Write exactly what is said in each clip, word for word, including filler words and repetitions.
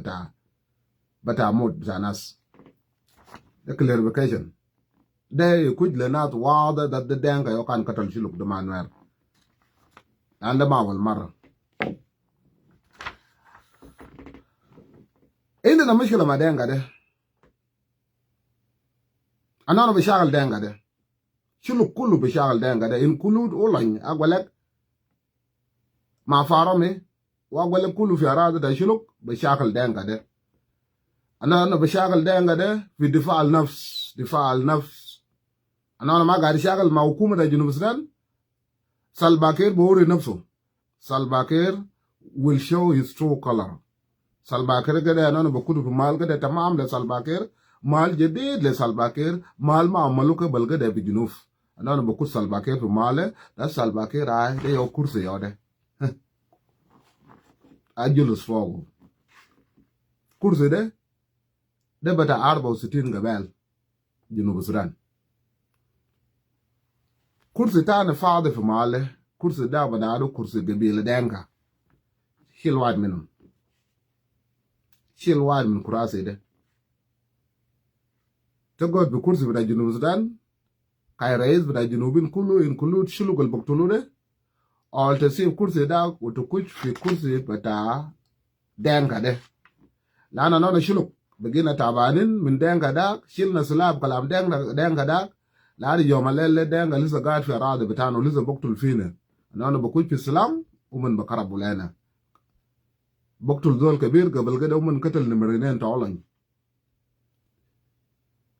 bita, bita mut bita nas. De clarification. De kuj le nas wada de, de Dinka yo kan katal Shuluk de ma Nuer. Anda ma awal mara. Indana mushkila ma Dinka de. Anana bi shakal Dinka de. Shuluk kulu bi shakal Dinka de. Include Ulany, agwelek ma Faromi, wa agwelek kulu fi aradi ta Shuluk bi shakal Dinka de. Anana bi shakal Dinka de fi difa al nafs, difa al nafs. Anana ma gaid shakal ma hukuma ta Junub Sudan. Salva Kiir bi wori nafsu. Salva Kiir will show his true color. Salva Kiir kede anana bi kutu fi mal kede tamam le Salva Kiir, mal jadid le Salva Kiir, mal ma amalu kebel kede fi Junub. Anana bi kutu Salva Kiir fi mal, de Salva Kiir ai, de yo kursi yo de. Ajulus fogu. Kursi de, de bita arba u sitin gabel Junub Sudan. Kursi tani fadi fi mal, kursi da bita adu kursi gabila Dinka. Shil wahid minum. Shil wahid min kurasi de. Tagod bi kursi bita Junub Sudan, kai rais bita Junubin kulu, include Shuluk al baktulu de. Aw tasib kursi da, u tukuj fi kursi bita Dinka de. Lana anana Shuluk, begina tabanin min Dinka da, shilna silah bi kalam Dinka, Dinka da. Lana yom al lele Dinka lisa gaid fi aradi bitana, lisa baktul fina. Anana bi kuj fi silam, uman bi karabu lena. Baktul zol kabir, gabel kede uman katal nimrinen ta Ulany.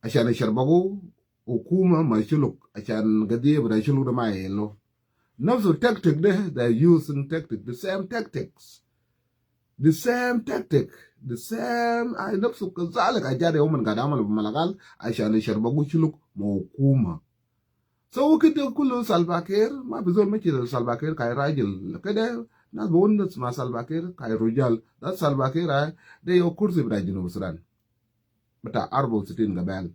Ashan yasharbagu hukuma ma Shuluk, ashan gadiya bita Shuluk de ma yelo. Nafsu tactic de, they using tactic, the same tactics. The same tactic, the same, ai nafsu kazalik ajad ya uman gaid amalu Malagal, ashan yasharbagu Shuluk ma hukuma. So, u kede kulu Salva Kiir, ma bi zol ma kede Salva Kiir kai rajil. Kede, nas bi wonus ma Salva Kiir kai rujal. Da Salva Kiir ai, de yo kursi bita Junub Sudan. Bita arba u sitin gabel.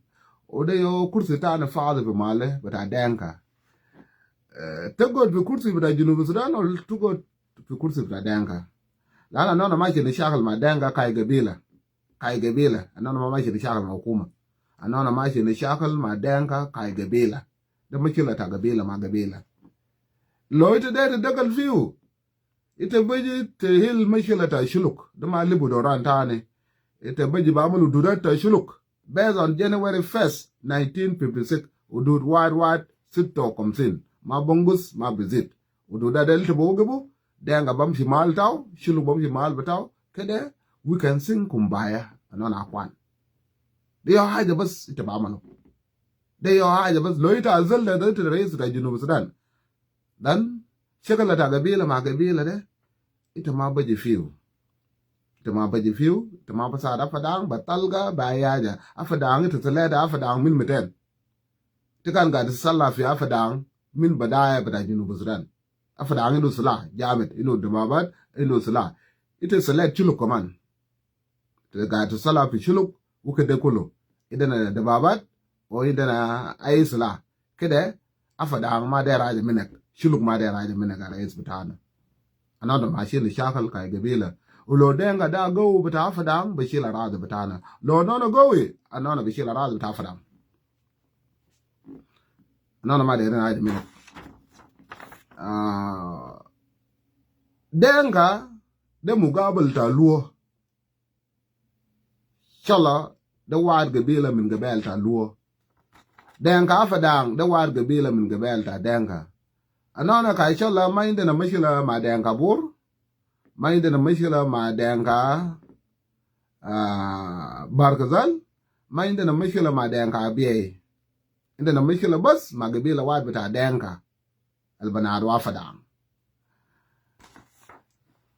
U de yo kursi tani fadi fi mal, bita Dinka. Eh, tagod fi kursi bita Junub Sudan, u tagod fi kursi bita Dinka. Lana anana ma shakal ma Dinka kai gabila. Kai gabila. Anana ma mashi nishakal ma hukuma. Anana mashi nishakal ma Dinka kai gabila. De mushkila ta gabila ma gabila. Lo ita der ta dagal fiu, ita baji tahil mushkila ta Shuluk. De ma libu doran tani. Ita baji bi amalu hudud ta Shuluk. Based on January first, nineteen fifty-six, hudud wahid wahid sitta u khamsin. Ma bi ngus, ma bi zid. Hudud de ita bi wagifu, Dinka bi mashi mal tau, Shuluk bi mashi mal bitau, kede we can sing Kumbaya, anana akwan. De yo haja bas ita bi amalu. De yo haja bas, lo ita azol de, de ita rais ta Junub Sudan. Then, shakal ta gabila ma gabila de, ita ma baji fiu. Ita ma baji fiu, ita ma bi said Afadang, bi talga, bi ayi haja. Afadang, ita silah ta Afadang min miten. Ita kan gaid tisalla fi Afadang, min badaya bita Junub Sudan. Afadang indu silah, jamit, indu dababat, indu silah. Ita silah Shuluk kaman. Ita gaid tisalla fi Shuluk, u kede kulu. Indana dababat, u indana ayi silah. Kede, Afadang ma der haja minek, Shuluk ma der haja minek, ya rais bitana. Anana mashi nishakal kai gabila. U lo Dinka da gawi bita Afadang, bi shil aradi bitana. Lo anana gawi, anana bi shil aradi bita Afadang. Anana ma derin haja minek. Ah, Dinka, de mugabal ta Luo. Shola, de wahid gabila min gabail ta Luo. Dinka Afadang, de wahid gabila min gabail ta Dinka. Anana kai Shola, ma indana mushkila ma Dinka Bor. Ma indana mushkila ma Dinka, ah, Bahr el Ghazal. Ma indana mushkila ma Dinka Abyei. Indana mushkila bas ma gabila wahid bita Dinka. Al bi nadu Afadang.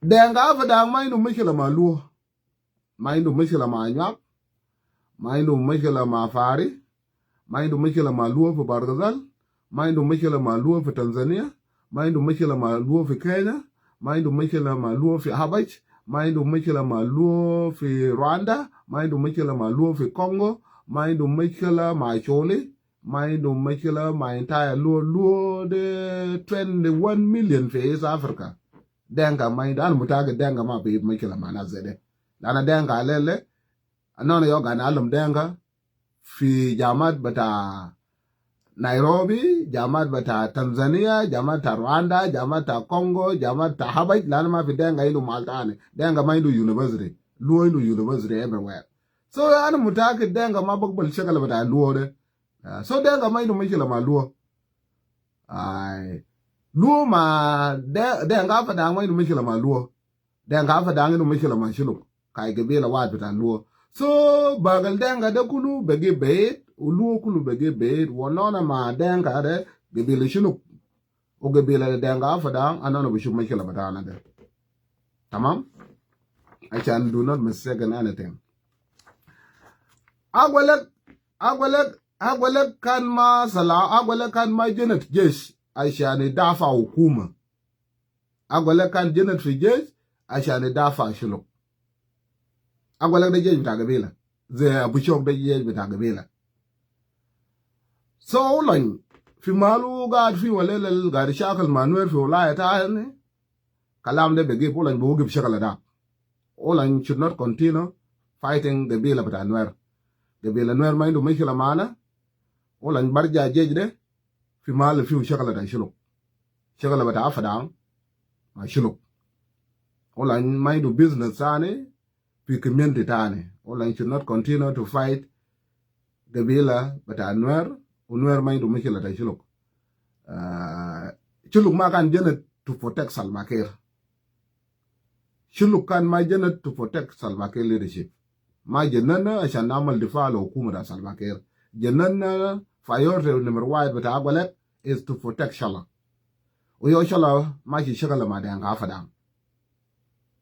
Dinka Afadang ma indu mushkila ma Luo. Ma indu mushkila ma Anyuak. Ma indu mushkila ma Fari. Ma indu mushkila ma Luo fi Bahr el Ghazal. Ma indu mushkila ma Luo fi Tanzania. Ma indu mushkila ma Luo fi Kenya. Ma indu mushkila ma Luo fi Habasha. Ma indu mushkila ma Luo fi Rwanda. Ma indu mushkila ma Luo fi Congo. Ma indu mushkila ma Acholi. Ma indu mushkila ma entire Luo, Luo de twenty-one million fi East Africa. Dinka ma indu, ana mutaakkid Dinka ma fi mushkila ma nas zede. Lana Denka lele, anona yo gana alum Denka fi jamat bata Nairobi, jamat bata Tanzania, jamat ta Rwanda, jamat ta Congo, jamat ta Habaj, lana ma fi Denka indu mal tani. Denka ma indu university. Luo indu university everywhere. So, ana mutakid Denka ma bikbal shakal bata Luo de. Ah, so, Denka ma indu mushkila ma Luo. Ai. Luo ma De-, Denka Padang ma indu mushkila ma Luo. Denka Padang indu mushkila ma Shuluk. Kai gabila wahid bita Luo. So, bagal Denka de kulu bigi beit, u Luo kulu bigi beit, wa nona ma Denka de gabila Shuluk. U gabila de Denka Padang, anona bishuf mushkila bitana de. Tamam? Ashan do not mistake in anything. Agwelek, Agwelek, Agwelek kan ma sala, Agwelek kan ma jenet jesh, ashan idafa hukuma. Agwelek kan jenet fi jesh, ashan idafa Shuluk. Agwelek de jesh bita gabila. Ze Abu Shok de jesh bita gabila. So, u lany, fi malu gad fi walel, gad shakal ma Nuer fi wilaya tani. Kalam de begif, u lany bugif shakal da. U lany should not continue fighting gabila bita Nuer. Gabila Nuer ma indu mushkila mana. U lany barja jesh de, fi mal fiu shakal ta Shuluk. Shakal bita Padang ma Shuluk. U lany ma indu business tani, fi community tani. U lany should not continue to fight gabila bita Nuer, u Nuer ma indu mushkila ta Shuluk. Ah, Shuluk ma kan jenet to protect Salva Kiir. Shuluk kan ma jenet to protect Salva Kiir leadership. Ma jenenna ashan namal difa le hukuma ta Salva Kiir. Jenenna priority number one bita Agwelek is to protect Shola. U yo Shola mashi shakal ma Denka Padang.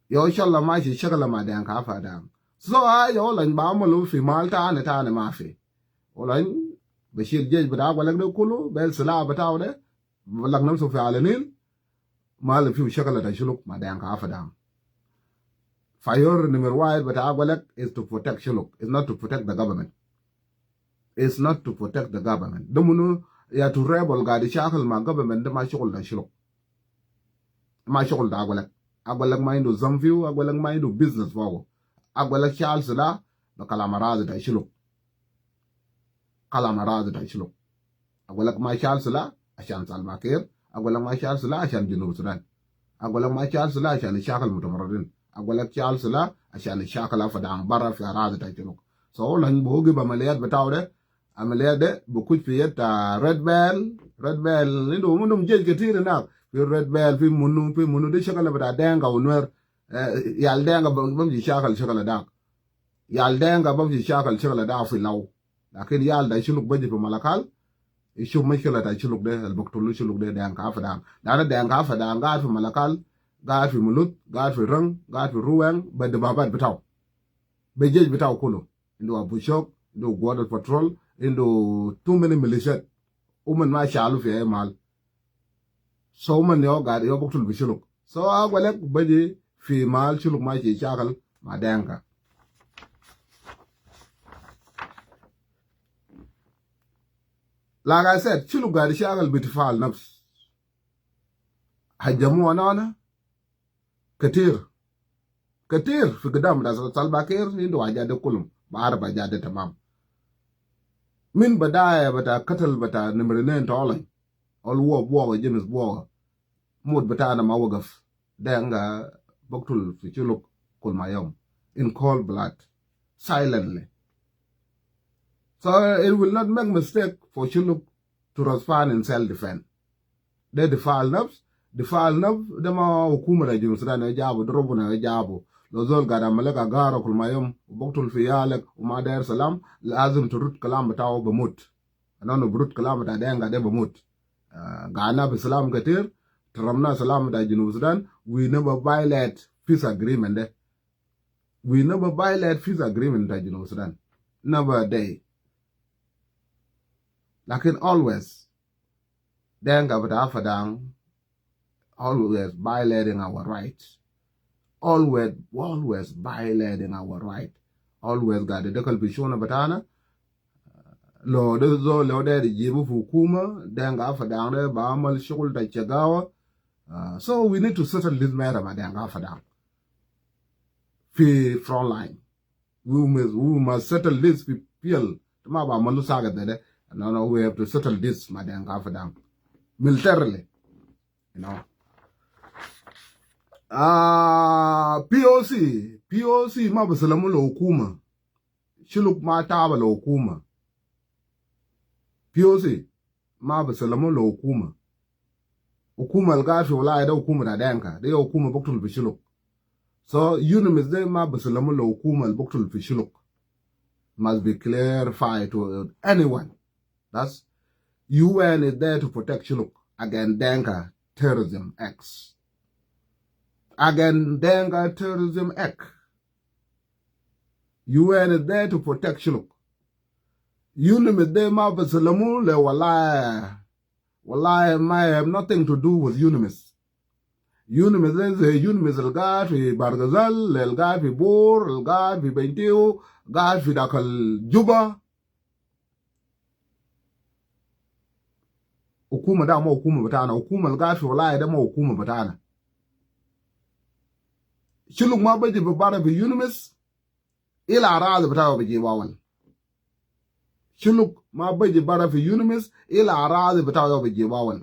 Yo Shola mashi shakal ma Denka Padang. So, aja u lany ba amalu fi mal tani tani ma fi. U lany bishil jesh bita Agwelek de kulu, bel silah bitau de, balak namsu fi Ala Nil, mal fiu shakal ta Shuluk ma Denka Padang. Priority number one bita Agwelek is to protect Shuluk, is not to protect the government. Is not to protect the government. De munu ya tu rebel gad shakal ma government de ma shakal ta Shuluk. Ma shakal ta Agwelek. Agwelek ma indu zam fiu, Agwelek ma indu business fogu. Agwelek shal silah, ba kalam aradi ta Shuluk. Kalam aradi ta Shuluk. Agwelek ma shal silah ashan Salva Kiir. Agwelek ma shal silah ashan Junub Sudan. Agwelek ma shal silah ashan ishakal mutamarridin. Agwelek shal silah ashan ishakal Padang bara fi aradi ta Shuluk. So, u lany bugif amaliyat bitau de. Amaliyat de, bikuj fi yet ta Red Belt. Red Belt, indu, indum jesh ketir inak. Fi Red Belt, fi munu, fi munu, de shakal bita Denka u Nuer. Eh, yal Denka bam-, bamshi shakal shakal dak. Yal Denka bamshi shakal shakal da fi Lau. Lakin yal ta Shuluk baji fi Malakal, ishuf mushkila ta Shuluk de, al biktulu Shuluk de, Denka Padang. Lana Denka Padang gad fi Malakal, gad fi Mulut, gad fi Rang, gad fi Ruweng, be dababat bitau. Be jesh bitau kulu. Indu Abu Shok, indu Guadal Patrol, indu too many militias. Uman ma shalu fi ay mal. So uman yo gad yo biktul fi Shuluk. So Agwelek baji fi mal Shuluk mashi shakal ma Denka. Like I said, Shuluk gad shakal bi difa al nafs. Hajamu anana. Ketir. Ketir fi gidam bita Salva Kiir, indu hajat de kulum. Barif hajat de tamam. Min bidaya bita katal bita nimar inen tolin. Ol Wok Wok, James Wok. Mut bitana ma wagaf. Denka biktul fi Shuluk kul ma yom. In cold blood. Silently. So it will not make mistake for Shuluk to respond in self defense. De difa al nafs, difa al nafs, de ma hukuma ta Junub Sudan ya jabu, de Rabbuna ya jabu. Lo zol gad amal lek agara kul ma yom, u biktul fi yalek, u ma dair salam, lazim turud kalam bitau bimut. Anana burud kalam bita Denka de bimut. Ah, gana bi salam ketir, taramna salam bita Junub Sudan, we never violate peace agreement de. We never violate peace agreement bita Junub Sudan. Never a day. Lakin always, Denka bita Padang, always violating our rights. Always, always violating our right. Always gad dakal fi shu'un bitana. Lo de zol lo de jibu fi hukuma, Denka Padang de bi amal shugul ta shagawa. Uh, so we need to settle this matter ma Denka Padang. fi front line. We must, we must settle this fi P L. Ma ba malu saga dede. No, no, we have to settle this, ma Denka Padang. Militarily. You know. Ah, P O C, P O C ma bi salamu le hukuma. Shuluk ma taba le hukuma. P O C ma bi salamu le hukuma. Hukuma al gaid fi wilaya de hukuma ta Denka, de hukuma biktul fi Shuluk. So, UNMISS de ma bi salamu le hukuma al biktul fi Shuluk. Must be clarified to anyone. That's U N is there to protect Shuluk against Denka terrorism acts. Against Denka terrorism act. U N is there to protect Shuluk. UNMISS de ma bi salamu le wilaya. Wilaya ma have nothing to do with UNMISS. UNMISS de, UNMISS al gaid fi Bahr el Ghazal, al gaid fi Bor, al gaid fi Bentiu, gaid fi dakal Juba. Hukuma de ma hukuma bitana, hukuma al gaid fi wilaya de ma hukuma bitana. Shuluk ma biji bi bara fi UNMISS, illa aradi bita biji bi awal. Shuluk ma biji bara fi UNMISS, illa aradi bita biji bi awal.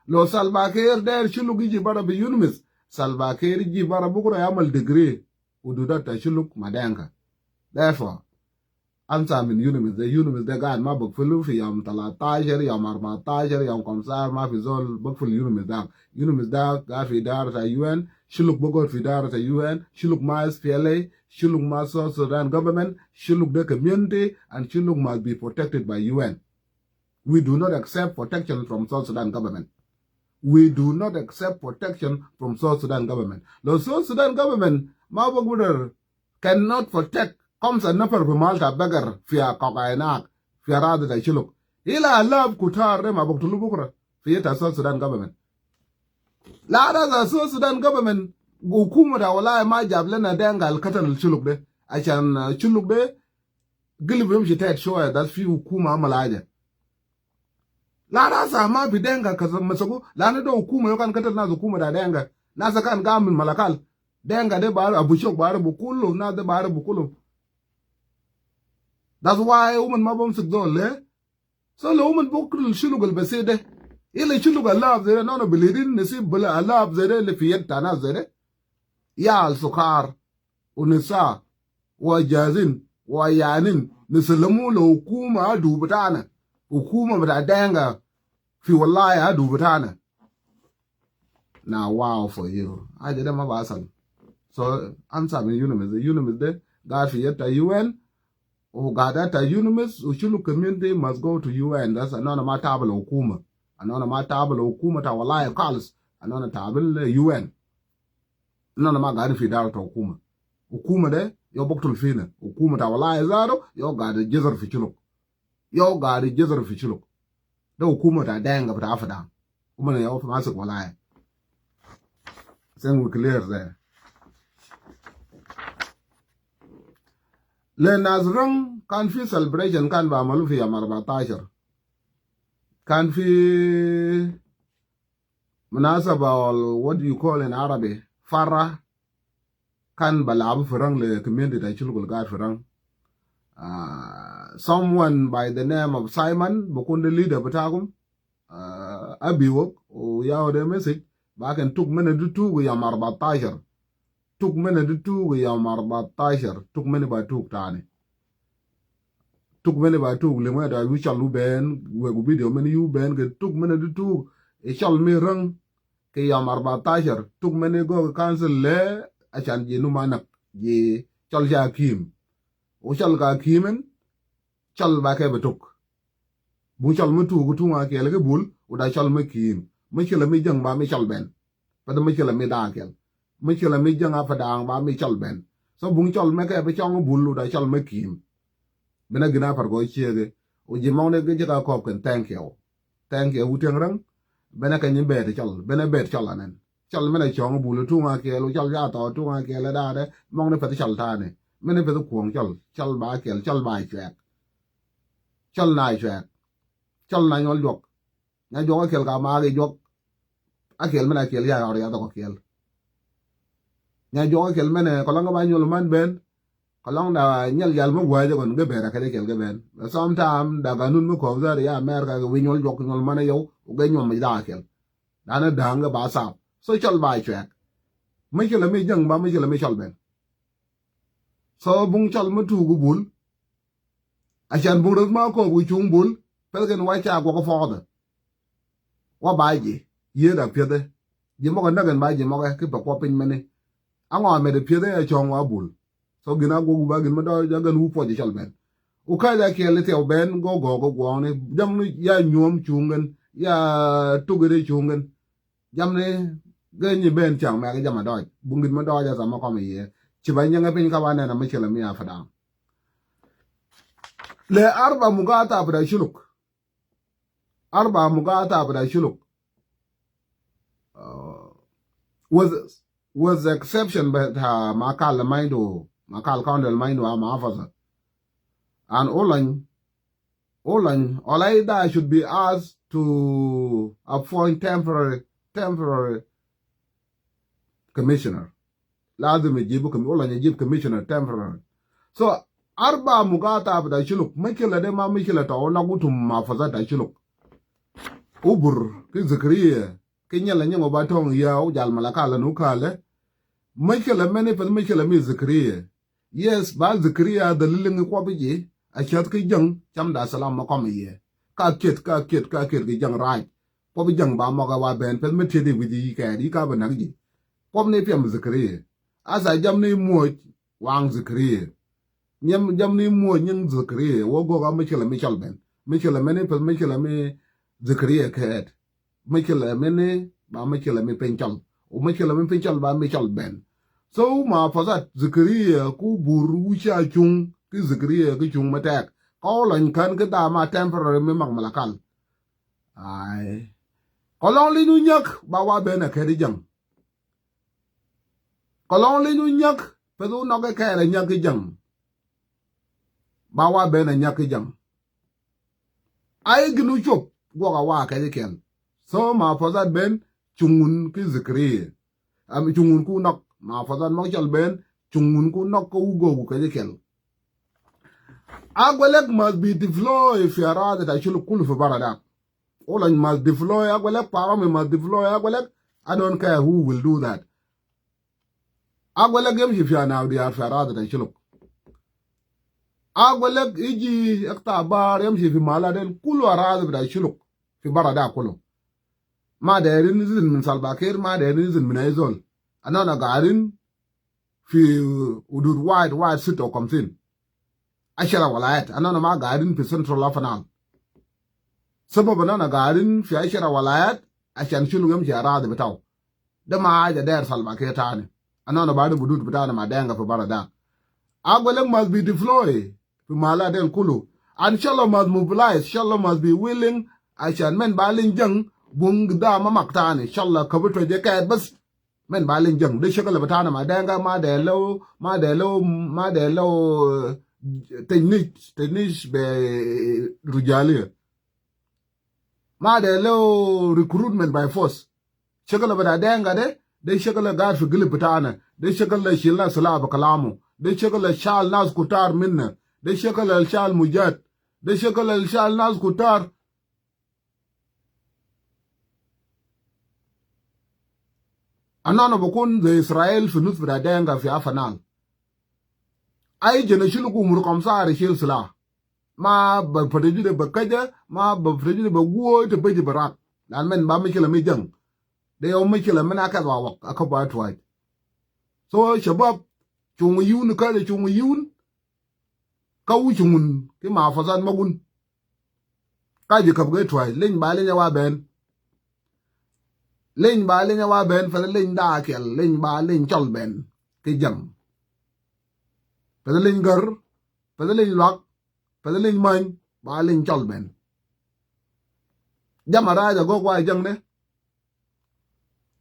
Lo Salva Kiir der Shuluk yiji bara fi UNMISS, Salva Kiir yiji bara bukra yamal degree, hududat ta Shuluk ma Denka. Therefore, ansa min UNMISS de, UNMISS de gaid ma bikfilu fi yom talatashar, yom arbatashar, yom kamsha, ma fi zol bikfil UNMISS de. UNMISS de gaid fi idara ta U N, Shuluk bi gaid fi idara ta U N, Shuluk ma S P L A, Shuluk ma South Sudan government, Shuluk de community, and Shuluk must be protected by U N. We do not accept protection from South Sudan government. We do not accept protection from South Sudan government. Lo South Sudan government ma bikudar cannot protect khamsa nafar fi mal ta begar fi akok ainak fi aradi ta Shuluk. Illa alaf kutar de ma biktulu bukra fi yad ta South Sudan government. Lada sa South Sudan government, hukuma ta wilaya ma jab lena Denka al katal Shuluk de. Ashan, uh, Shuluk de gilib bimshi tehet shoya, das fi hukuma amal haja. Lada sa ma fi Denka kaza masaku, lana de hukuma yau kan katal nas hukuma ta Denka. Nas kan gaid min Malakal. Denka de bar, Abu Shok bar bi kulu, nas de bar bi kulu. That's why uman ma bamsik zol le. So lo uman biktul Shuluk al besi de. Illa Shuluk alaf zede, nana bilidin nasib bila alaf zede le fi yad ta nas zede. Yal sukar, u nisa, wa jazin, wa yanin, nisalamu le hukuma adu bitana. Hukuma bita Denka fi wilaya adu bitana. Now, wow for you. Haja de ma bi asal. So, ansa min UNMISS de, UNMISS de gaid fi yad ta U N, u gaid ta UNMISS, u Shuluk community must go to U N. That's anana ma tabu le hukuma. Anana ma tabu le hukuma ta wilaya kalis. Anana tabu le U N. Anana ma gaid fi idara ta hukuma. Hukuma de, yau biktul fina. Hukuma ta wilaya zatu, yau gaid jazar fi Shuluk. Yau gaid jazar fi Shuluk. De hukuma ta Denka bita Padang. Uman yau masik wilaya. Sen we clear there. Le nas Rang kan fi celebration kan bi amalu fi yom arbatashar. Kan fi munasaba, or what you call in Arabi, farha, kan bi labu fi Rang le community ta Shuluk al gaid fi Rang. Ah, someone by the name of Simon, bikun de leader bitakum, ah, a bi wok, u yau de message, ba ken tuk mene du tugu yom arbatashar. Tuk mene du tugu yom arbatashar, tuk mene ba tugu tani. Tuk mene ba tugu, lima da yu chal u ben, wegu video mene yu ben, ke tuk mene du tugu, e chal mi Rang, ke yom arbatashar, tuk mene go ke council le, ashan ji nu manak, ji chal ja kim. U chal ka kimen, chal ba ke betuk. Bu chal mi tugu tunga kele ke bul, u da chal mi kim. Mi chal mi jang ba mi chal ben. Pada mi chal mi da kel. Mi chal mi jang a Padang ba mi chal ben. So bu chal mi ke be chong bul u da chal mi kim. Bena gina par go chiege. U ji mong ne ge jaka kop ken, thank you. Thank you, u tiang Rang. Bena ka nyi bet chal. Bena bet chal anen. Chal mena chong bul tunga kel, u chal ja to tunga kel da de. Mong ne pet chal tane. Mene pet kuang chal. Chal ba kel, chal ba chwek. Chal na chwek. Chal na nyol jok. Nya jok a kel ka ma ke jok. A kel mena kel ya or ya to kel. Nya juak a kel men e, kolong ga ba nyul man ben. Kolong da nyal jal mo gwaje kon ge bera kede kel ge ben. Sometime da ganun mo kobzar ya America ge wi nyul juak nyul man e yow, u ge nyul mo da kel. Dana dang ge ba sap. So chol ba chwek. Mashkila mi jang ba mashkila mi chol ben. So bung chol mo tu gu bul. Ashan bung ras ma ko gu chung bul. Pel gen wa cha gwa ko fode. Wa ba ji. Ye da piede. Ji mo ga na gen ba ji mo ga ki pa ko pin mene. Ango me de piede ya chong wa bul. So gina go gu ba gin ma do ja gen u po ji chol ben. U ka ja ke le te o ben go go go go ne. Jam ni ya nyuom chungen. Ya tugere chungen. Jam ni ge nyi ben chang me ge jam a doj. Bungit ma doj a sama kom ye. Chi ba nyang a pin ka ba ne na mashkila mi a fadang. Le arba mugata bada shuluk. Arba mugata bada shuluk. Uh, with, with the exception but uh, Makal Maindo, Makal County Maindo, I'm officer. And Olany Olany, Olay da should be asked to appoint temporary, temporary commissioner. Lazim yajibu com-, Olany yajib commissioner temporary. So, arba mugata bada shuluk, mashkila de ma mashkila ta ona gutum ma fasa ta shuluk. U Bur, ki Zikriya, ki Nyala Nyang Obatong ya u jal Malakal nu kale. Mashkila mene pa mashkila mi Zikriya. Yes, ba Zikriya da liling ko biji, a chat ki jang, cham da salam ma kom ye. Ka kit, ka kit, ka kit ki jang raj. Ko bi jang ba mo ga wa ben, pel me tidi wiji ka di ka ba nag ji. Ko ne piam Zikriya. Asa jam ni muoj, wang Zikriya. Nyam jam ni muoj nyang Zikriya, wo go ga mashkila mi chal ben. Mashkila mene, pel mashkila mi Zikriya ket. Mashkila mene, ba mashkila mi pinchal. U mashkila mi pinchal, ba mi chal ben. So, ma fasat Zikriya, ku Bur u cha chung, ki Zikriya, ki chung matek. Ka Olany kan ki da ma temporary mi mak Malakal. Ai. Kolong li nu nyak, ba wa ben a kedi jang. Kolong li nu nyak, pe du nok e kere nyak ki jang. Ba wa ben a nyak ki jang. Ai ginu chop, gwa ga wa kedi kel. So ma fasat ben, chungun ki Zikriya. Am chungun ku nok, ma fasat ma chal ben, chungun ku nok ko u go ku kedi kel. Agwelek must be deployed fi aradi ta shuluk kulu fi bara da. Olany must deploy, Agwelek Parome must deploy, Agwelek, I don't care who will do that. Agwelek yamshi fi anau diyar fi aradi ta shuluk. Agwelek iji ikta bar yamshi fi mala del kulu aradi ta shuluk. Fi bara da kulu. Ma derin izin min Salva Kiir, ma derin izin min ay zol. Anana garin fi udud wahid, wahid sitta wa khamsin. Ashara walayat, anana ma garin fi Central Upper Nile. Sabab anana garin fi ashara walayat, ashan shuluk yamshi aradi bitau. Da ma haja der Salva Kiir tani. Anana badu udud bitana ma Dinka fi bara da. Agwelek must be deployed fi mala del kulu. And Shollo must mobilize, Shollo must be willing, ashan men ba lin jang, bung da ma mak tani. Shollo kabuto je kayat bas. Men ba lin jang, de shakal bitana ma Dinka, ma de lo, ma de lo, ma de lo, eh, tajnish, tajnish be, eh, rujaliya. Ma de lo recruitment by force. Shakal bita Dinka de, de shakal gaid fi gilib bitana, de shakal shil nas silah bi kalamu, de shakal shal nas kutar minna, de shakal shal mujahid, de shakal shal nas kutar. Anana bukun ze Israel fi nus bita Dinka fi Upper Nile. Ai jana shuluk umur kamsa sena shil silah. Ma ba proteji de ba kaja, ma ba proteji de ba guo, ita baji barak. Lan men ba mashkila mi jang. De yau mashkila men akad wa wak, akad ba tuwaj. So, shabab, chungu yun, kaja chungu yun, ka wu chungun, ki ma fasat magun. Kaji kab ge tuwaj, lin ba lin ya wa ben. Lin ba lin ya wa ben, fada lin da kel, lin ba lin chal ben, ki jang. Fada lin gar, fada lin lak, fada lin man, ba lin chal ben. Jama raja gog wa jang ne.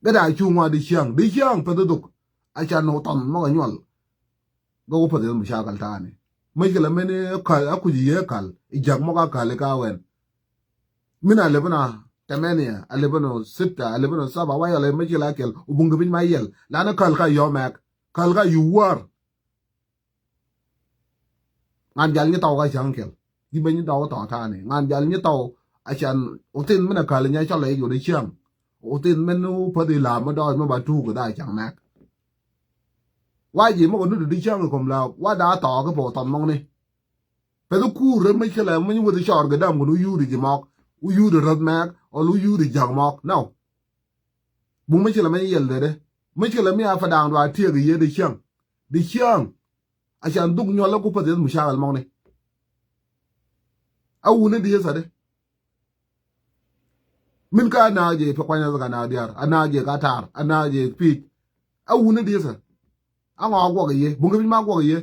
Gada chungu di chiang, di chiang fada duk. Ashan no tan mo ga nyual. Go fada mushakal tani. Mashkila mene kal, aku ji ye kal, ijak mo ga kal ka wen. Min alibna tamania, alibna sitta, alibna saba, wa yala mashkila kel, u bunga bin ma yel. Lana kal ka yomek. Kal ka yu war. Ngan jal nyi tau ka chang kel. Gi ba nyi tau tau tani. Ngan jal nyi tau a chan utin mina kal nya chal e yu de chang. Utin minu padi la ma do ma ba tu ka da chang mak. Wa ji mo ko nu di chang kom la wa da tau ka po ton mong ni. Pe du kur re mechkela ma nyi wa di chor ga dam ko nu yu di ji mok. U yu di rat mak. O lu yu di jang mok. No. Bung mechkela ma nyi yel de de. Mechkela mi a fa dang dwa tieg ye di chang. Di chang. A chan duk nyol la ku pa de mu chal mong ni. A wuni di sa de. Min ka na je pe kwanya ka na diar. A na je ka tar. A na je pich. A wuni di sa. A ngo gwag ye. Bung ke ma gwag ye.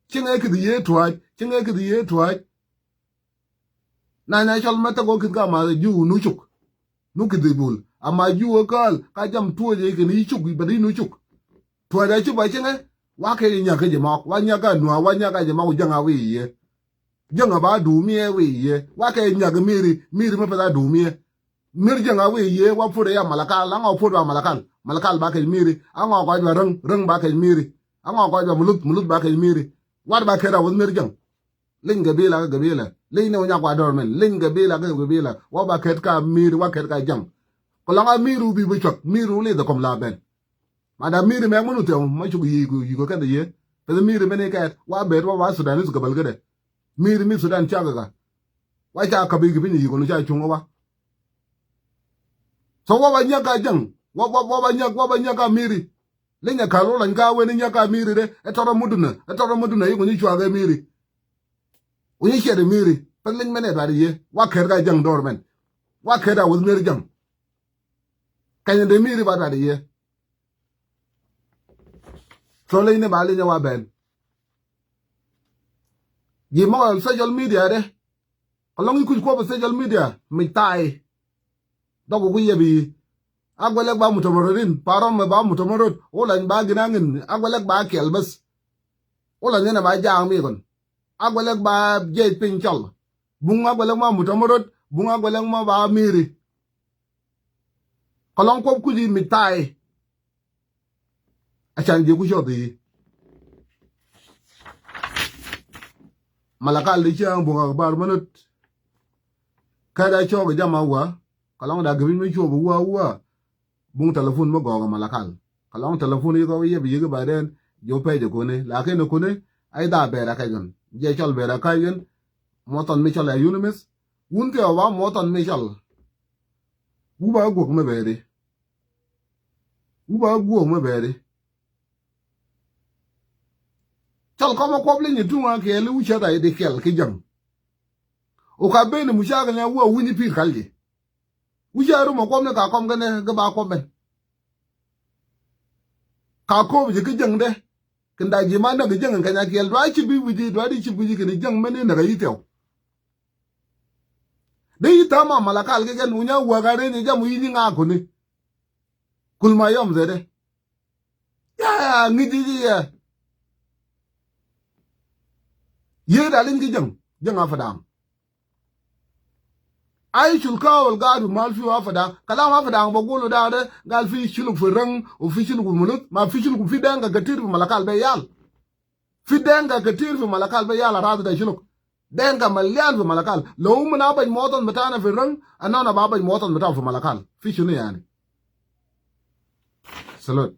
Chinge kidi ye tuaj. Chinge kidi ye tuaj. Na na chal ma ta go kid ka ma ju nu chuk. Nu kidi bul. Ama ju a kal. Ka jam tuaj ye kini chuk. Ba di nu chuk. Tuaj a chuk ba chinge. Wa ke nya ke je mok. Wa nya ka nua. Wa nya ka je mok. Jang a wi ye. Jang a ba du mi e wi ye. Wa ke nya ke miri. Miri ma pe da du mi e. Mir jang a wi ye wa pur ya Malakal, a ngo pur ba Malakal. Malakal ba ke miri. A ngo ko ba rang, rang ba ke miri. A ngo ko ba mulut, mulut ba ke miri. Wat ba ke da wun mir jang. Lin gabila ka gabila. Lin ne unya kwa dormen. Lin gabila ka gabila. Wa ba ke ka miri, wa ke ka jang. Ko la nga miru bi bu chok, miru li da kom la ben. Ma da miri mek munu te ma chuk yi ku yi ko kende ye. Pe miri mene ket wa bet wa wa Sudan su gabal gede. Miri mi Sudan cha ga. Wa cha ka bi gi pini yi ko nu cha chung wa. So wa ba nya ka jang. Wa wa wa ba nya wa ba nya ka miri. Le nya ka lo lan ka we ni nya ka miri de. E toro muduna. E toro muduna yi ko ni chwa ga miri. U ni chere miri. Pe lin mene ba de ye. Wa ker ka jang dormen. Wa ker da wuz miri jang. Kanya de miri ba da de ye. So le ne ba le ne wa ben. Gi mo social media de. Ka long i kuj ko ba social media mi tai. Dok ku ye bi. Agwelek ba mutamarrin, parom me ba mutamarrot. O la ba ginangin. Agwelek ba kelbes. O la ne ba jang mi kon. Agwelek ba je pinchol. Bung agwelek ma mutamarrot. Bung agwelek ma ba miri. Ka long ko kuj i mi tai. A chan je ku chot yi. Malakal di chiang bung akbar manut. Ka da chok jama wa. Ka long da gabin mi chok wa wa. Bung telephone mo go ga Malakal. Ka long telephone yi ko ye bi yi ba den. Jo pe je kune. Lakin kune. Ai da bera ka jon. Je chol bera ka jon. Moton mi chol a unimis. Wun te wa moton mi chol. Wu ba gwok me beri. Wu ba gwok me beri. Chal koma kwab le nyi tunga ke le wu cha da de kel ke jang. O ka bene mu cha ga nya wu wu ni pir kal je. Wu cha ru ma kwab ne ka kom ga ne ga ba kwab ben. Ka ko je ke jang de. Ken da ji ma na ke jang ka nya kel dwa chi bi wu ji dwa di chi bi ji ke ne jang mene na ga yi teo. De yi ta ma Malakal ke ken wu nya wa ga re ni jam wu yi ni nga ko ni. Kul ma yom zede. Ya, ya, ngi ji ji ya. Ye da lin ki jang, jang a fadang. Ai chul ka wal ga du mal fi wa fadang. Kalam wa fadang ba gulu da de, gal fi shuluk fi rang, u fi shuluk fi mulut, ma fi shuluk fi denga katir fi Malakal be yal. Fi denga katir fi Malakal be yal a rad da shuluk. Denga malyan fi Malakal. Lo umna baj motan betana fi rang, anana ba baj motan beta fi Malakal. Fi shunu yani? Salute.